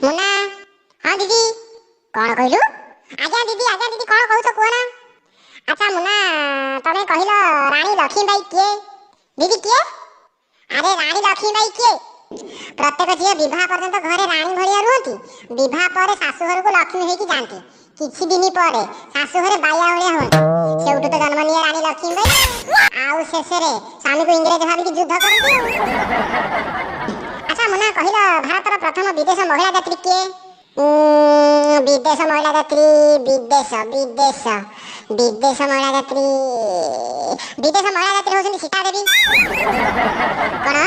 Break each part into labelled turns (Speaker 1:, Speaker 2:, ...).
Speaker 1: ମୁନା। ହଁ ଦିଦି, କ'ଣ କହିଲୁ? ଆଜ୍ଞା ଦିଦି, ଆଜ୍ଞା ଦିଦି, କ'ଣ କହୁଛ କୁହ ନା। ଆଚ୍ଛା ମୁନା, ତମେ କହିଲ ରାଣୀ ଲକ୍ଷ୍ମୀବାଇ କିଏ? ଦିଦି କିଏ? ଆରେ ରାଣୀ ଲକ୍ଷ୍ମୀବାଇ କିଏ? ପ୍ରତ୍ୟେକ ଝିଅ ବିବାହ ପର୍ଯ୍ୟନ୍ତ ଘରେ ରାଣୀ ଭଳିଆ ରୁହନ୍ତି, ବିବାହ ପରେ ଶାଶୁ ଘରକୁ ଲକ୍ଷ୍ମୀ ହେଇକି ଯାଆନ୍ତି। କିଛି ଦିନ ପରେ ଶାଶୁ ଘରେ ବାଇଆ ଭଳିଆ ହୁଅନ୍ତି। ସେଇଠୁ ତ ଜନ୍ମ ନିଏ ରାଣୀ ଲକ୍ଷ୍ମୀବାଇ। ଆଉ ଶେଷରେ ସ୍ୱାମୀକୁ ଇଂରେଜ ଭାବିକି ଯୁଦ୍ଧ କରନ୍ତି। ଆଚ୍ଛା ମୁନା, କହିଲ ଭାରତର ପ୍ରଥମ ବିଦେଶ ମହିଳା ଯାତ୍ରୀ କିଏ? ବିଦେଶ ମହିଳା ଯାତ୍ରୀ, ବିଦେଶ ବିଦେଶ ବିଦେଶ ମହିଳା ଯାତ୍ରୀ, ବିଦେଶ ମହିଳା ଯାତ୍ରୀ ହେଉଛନ୍ତି ସୀତା ଦେବୀ। କ'ଣ?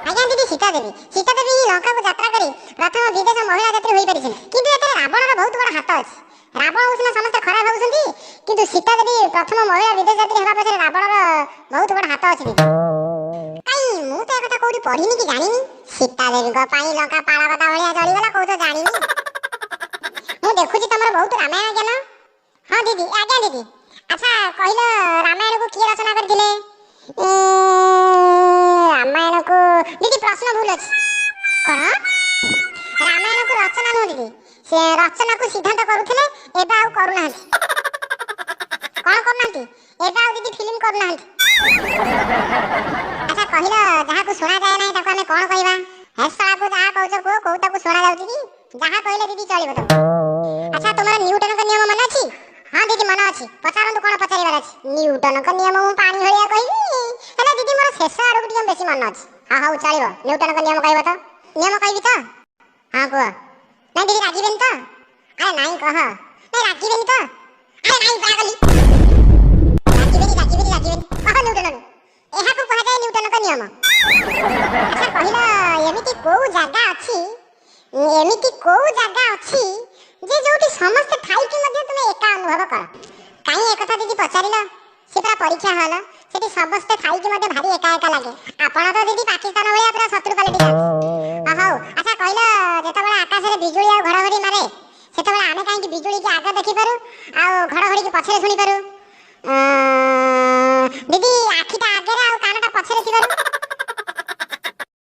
Speaker 1: ଆଜ୍ଞା ଦିଦି, ସୀତା ଦେବୀ। ସୀତା ଦେବୀ ହିଁ ଲଙ୍କାକୁ ଯାତ୍ରା କରି ପ୍ରଥମ ବିଦେଶ ମହିଳା ଯାତ୍ରୀ ହୋଇପାରିଛନ୍ତି। କିନ୍ତୁ ଏଥିରେ ରାବଣର ବହୁତ ବଡ଼ ହାତ ଅଛି। ରାବଣକୁ ସିନା ସମସ୍ତେ ଖରାପ ଭାବୁଛନ୍ତି, କିନ୍ତୁ ସୀତା ଦେବୀ ପ୍ରଥମ ମହିଳା ବିଦେଶ ଯାତ୍ରୀ ହେବା ପଛରେ ରାବଣର ବହୁତ ବଡ଼ ହାତ ଅଛି। ଦିଦି କାଇଁ, ମୁଁ ତ ଏ କଥା କୋଉଠି ପଢିନି କି ଜାଣିନି। ସୀତା ଦେବୀଙ୍କ ପାଇଁ ଲଙ୍କା ପାଳଗଦା ଭଳିଆ ଜଳିଗଲା, କହୁଛ ଜାଣିନି। ମୁଁ ଦେଖୁଛି ତମର ବହୁତ ରାମାୟଣ ଜ୍ଞାନ। ହଁ ଦିଦି, ଆଜ୍ଞା ଦିଦି। ଆଚ୍ଛା କହିଲ ରାମାୟଣକୁ କିଏ ରଚନା କରିଥିଲେ? ରାମାୟଣକୁ, ଦିଦି ପ୍ରଶ୍ନ ଭୁଲ ଅଛି। କ'ଣ? ରାମାୟଣକୁ ରଚନା ନୁହଁ ଦିଦି, ସେ ରଚନାକୁ ସିଦ୍ଧାନ୍ତ କରୁଥିଲେ, ଏବେ ଆଉ କରୁନାହାନ୍ତି। କ'ଣ କରୁନାହାନ୍ତି? ଏବେ ଆଉ ଦିଦି ଫିଲ୍ମ କରୁନାହାନ୍ତି। ଆଚ୍ଛା କହିଲ, ଯାହାକୁ ଶୁଣାଯାଏ ନାହିଁ ତାକୁ ଆମେ କ'ଣ କହିବା? ହେ ଶଳାକୁ ଯାହା କହୁଛ କୁହ, କୋଉ ତାକୁ ଶୁଣା ଯାଉଛି କି? ଯାହା କହିଲେ ଦିଦି ଚଳିବ ତାକୁ। ଆଚ୍ଛା, ତୁମର ନ୍ୟୁଟନଙ୍କ ନିୟମ ମନେ ଅଛି? ହଁ ଦିଦି, ମନେ ଅଛି। ପଚାରନ୍ତୁ କ'ଣ ପଚାରିବାର ଅଛି। ନ୍ୟୁଟନଙ୍କ ନିୟମ ମୁଁ ପାଣି ଭଳିଆ କହିବି, ହେଲେ ଦିଦି ମୋର ଶେଷ ଆଡ଼କୁ ଟିକେ ବେଶୀ ମନେ ଅଛି। ହଁ ହଉ ଚଳିବ। ନ୍ୟୁଟନଙ୍କ ନିୟମ କହିବ ତ? ନିୟମ କହିବି ତ? ହଁ କୁହ। ନାଇଁ ଦିଦି, ରାଗିବେନି ତ? ଆରେ ନାଇଁ କହ। ନାଇଁ, ରାଗିବେନି ତ? ଆରେ ନାଇଁ, ରାଗଲି। ରାଗିବେନି, ରାଗିବେନି, ରାଗିବେନି, କହ। ନ୍ୟୁଟନ, ଏହାକୁ କୁହାଯାଏ ନ୍ୟୁଟନଙ୍କ ନିୟମ। ଆଚ୍ଛା କହିଲ, ଏମିତି କୋଉ ଜାଗା ଅଛି, ଏମିତି କୋଉ ଜାଗା ଅଛି ଯେ ଯୋଉଠି ସମସ୍ତେ ଥାଇକି ମଧ୍ୟ ତୁମେ ଏକା ଅନୁଭବ କର? କାହିଁ ଏକଥା ଦିଦି ପଚାରିଲ? ସେ ପୁରା ପରୀକ୍ଷା ହଲ। ସେଠି ସମସ୍ତେ ଥାଇକି ମଧ୍ୟ ଭାରି ଏକା ଏକା ଲାଗେ। ଆପଣ ତ ଦିଦି ପାକିସ୍ତାନ ଭଳିଆ ପୁରା ଶତ୍ରୁ ପାଲଟି ଯାଆନ୍ତି। ହଉ, ଆଚ୍ଛା କହିଲ, ଯେତେବେଳେ ଆକାଶରେ ବିଜୁଳି ଆଉ ଘଡ଼ଘଡ଼ି ମାରେ, ସେତେବେଳେ ଆମେ କାହିଁକି ବିଜୁଳିକି ଆଗ ଦେଖିପାରୁ ଆଉ ଘଡ଼ଘଡ଼ିକି ପଛରେ ଶୁଣିପାରୁ?